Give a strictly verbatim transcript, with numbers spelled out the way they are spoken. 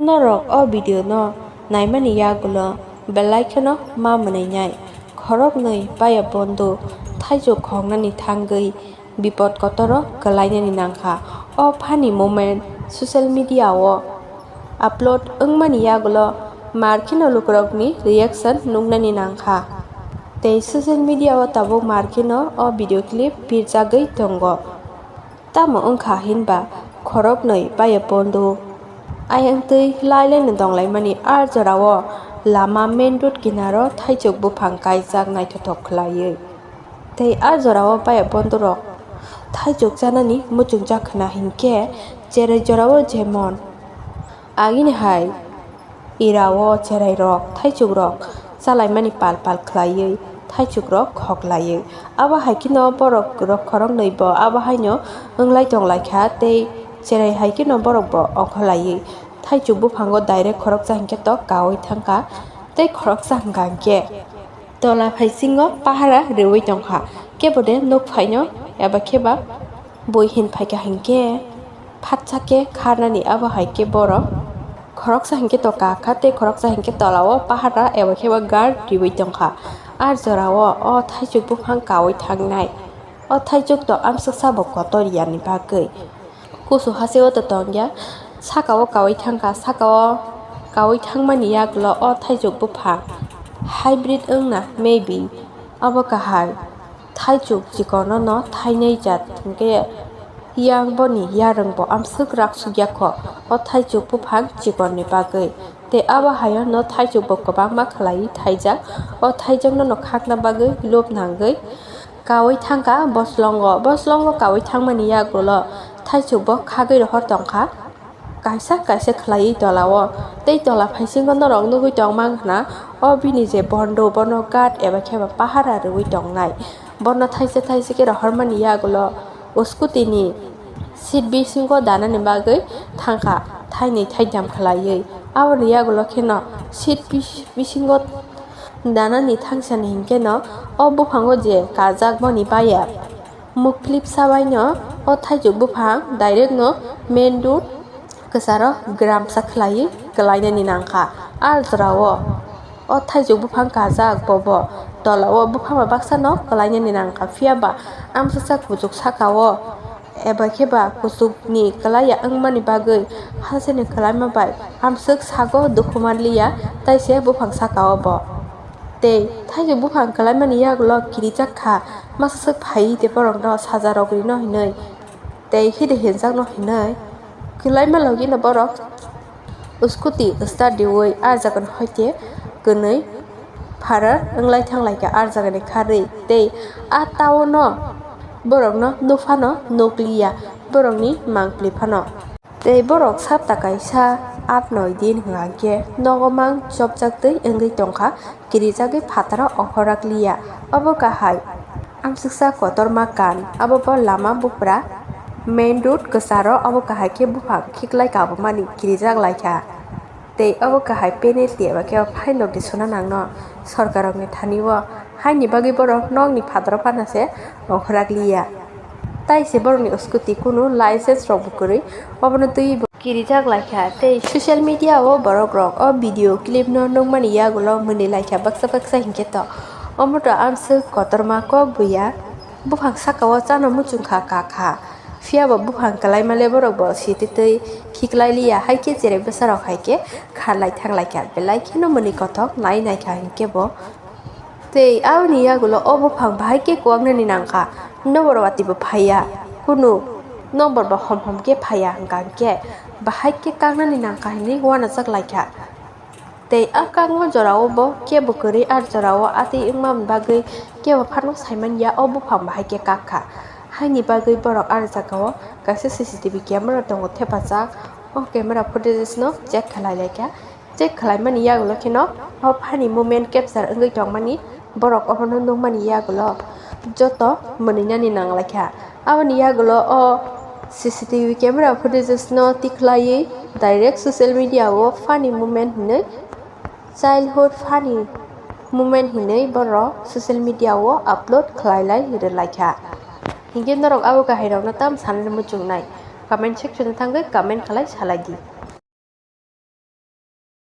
Norok o video no naimani yagulo belai kheno ma mwnwi nai. Khoroknwi paya bondu thaichuk khoknani thangwi bipot kotoro kwlainani nangkha. O funny moment social media o upload wngmani yagulo mar kheno lukurokni reaction nuknani nangkha. Tei social media o tabuk mar kheno o video clip pirjagwi tongo. Tamo wngkha hinba khoroknwi paya bondu ayang twi lai laino donglaimani a jorao lama main road kinaro thaichuk buphang kaijak naithothok khwlaiwi. Tei a jorao paya bondurok thaichuk chanani muchungjak khna hinkhe cherai jorao jemon agini hai Irao cherairok, thaichukrok chalaimani pal pal khwlaiwi thaichukrok khoklaiwi. Abo hai kheno borok rok khoroknwi bo abo haino wnglai tonglaikha tei cherai hai kheno borok bo ongkholaiwi thaichuk buphango direct khoroksa hinkhe tok kaui thangkha tei khoroksa hwnkha hinkhe tola phaisingo pahara rwui tongkha, kebo de nuk phaino eba kheba bui hin phaikha hinkhe phatsa khe kharnani abo hai khe borok khoroksa hinkhe to kakha tei khoroksa hinkhe tolao pahara eba kheba guard riui tongkha. A jorao o thaichuk buphang kaui thangnai. O thaichuk to amsuksa bo kotor yani bagwi. Kusu hase o to tongya, sakao kaui thangkha, sakao kaui thangmani yagulo o thaichuk buphang hybrid wngna maybe abo kahai. Thaichuk chikono no thainai jat hinkhe yang boni yarwng bo amswk rak sukya kho o thaichuk buphang chikon ni bagwi. Tei abo haino thaichuk bo kwbangma khwlaiwi thaijak. O thaichuk no no khakna bagwi lob nangwi kaui thangkha boslongo. Boslongo kaui thangmani yagulo thaichuk bo khagwi rohor tongkha. Kaisa kaisa khwlaiwi tolao tei tola phaisingo norok nugwi tongmang hwna o bini je bondo bono guard eba kheba pahara rwui tongnai. Bono thaisa thaisa khe rohormani yagulo o scooty ni seat bisingo danani bagwi thangkha thainwi thaitham khwlaiwi. Aboni yagulo kheno seat bis-, bisingo danani thangsani hinkheno o buphango je kajak boni buyer. Muklip sabaino o thaichuk buphang direct no main road kwcharo gramsa khwlaiwi kwlainani nangkha. A jorao o thaichuk buphang kajak bobo tolao buphang bai baksa no kwlainani nangkha, phiya ba amsuksa kuchuk sakao eba khe ba kuchukni kwlaiya wngmani bagwi hasteni kwlaima bai amsuk sago dukhu manliya, taise buphang sakao bo. Tei thaichuk buphang kwlaimani yagulo kirijak kha, masaswk phaiwi tei borokno sajarok rino hinwi tei hide hinjakno hinwi kwlaima logino borok scooty start riui a jagani hoite kwnwi pharar wnglai thanglaikha a jagani kharwi tei a town-o borokno nukphano nukliya, borokni mangpli phano. Tei borok sapta kaisa ap noi din hwnkhe nogo mang chopjak twi wngwi tongkha, kirijagwi phataro ongkhorrak liya. Obo kahai amsuksa kotorma kan, abo bo lama bupra main road kwcharo, obo kahai khe buphang khiklai kabumani kirijak laikha. Tei obo kahai penalty eba khe fine rok de suna nangno sorkarrokni thani-o, haini bagwi borok nokni phataro phano se ongkhorrak liya. Tai se borokni scooty kunu license rok bo kwrwi, obono twiwi bo kirijak laikha. Tei social media o borok rok o video clip no nukmani yagulo mwnwi laikha baksa baksa hinkhe to. Omo to amswk kotorma kok buya buphang saka o chano muchungkha kakha. Phiya bo buphang kwlaima le borok bo sititwi khiklai liya, hai khe cherai bwsa rok hai khe kharlai thanglaikha, belai kheno mwnwi kothok nai naikha hinkhe bo. Tei aboni yagulo o buphang bahai khe kuwaknani nangkha, noborok watwi bo phaiya, kunu nokbar bo hom hom khe phaiya hwnkha hinkhe bahai khe kaknani nangkha hinwi uanajak laikha. Tei a kakma jorao bo kebo kwrwi, a jorao atwi wngmani bagwi kebo phano saimanya o buphang bahai khe kakha. Haini bagwi borok a jagao kaisa C C T V camera tongo thepajak, o camera footages no check khlai laikha. Check khlaimani yagulo kheno o funny moment capture wngwi tongmani borok obono nukmani yagulo joto mwnwinani nanglaikha. Aboni yagulo o C C T V camera footages no tikhlaiwi direct social media o funny moment hinwi, childhood funny moment hinwi borok social media o upload khlailai rwlaikha. Hinkhe norok abo kahairokno tamo sanani muchungnai? Comment section o thangwi comment khlai salaidi.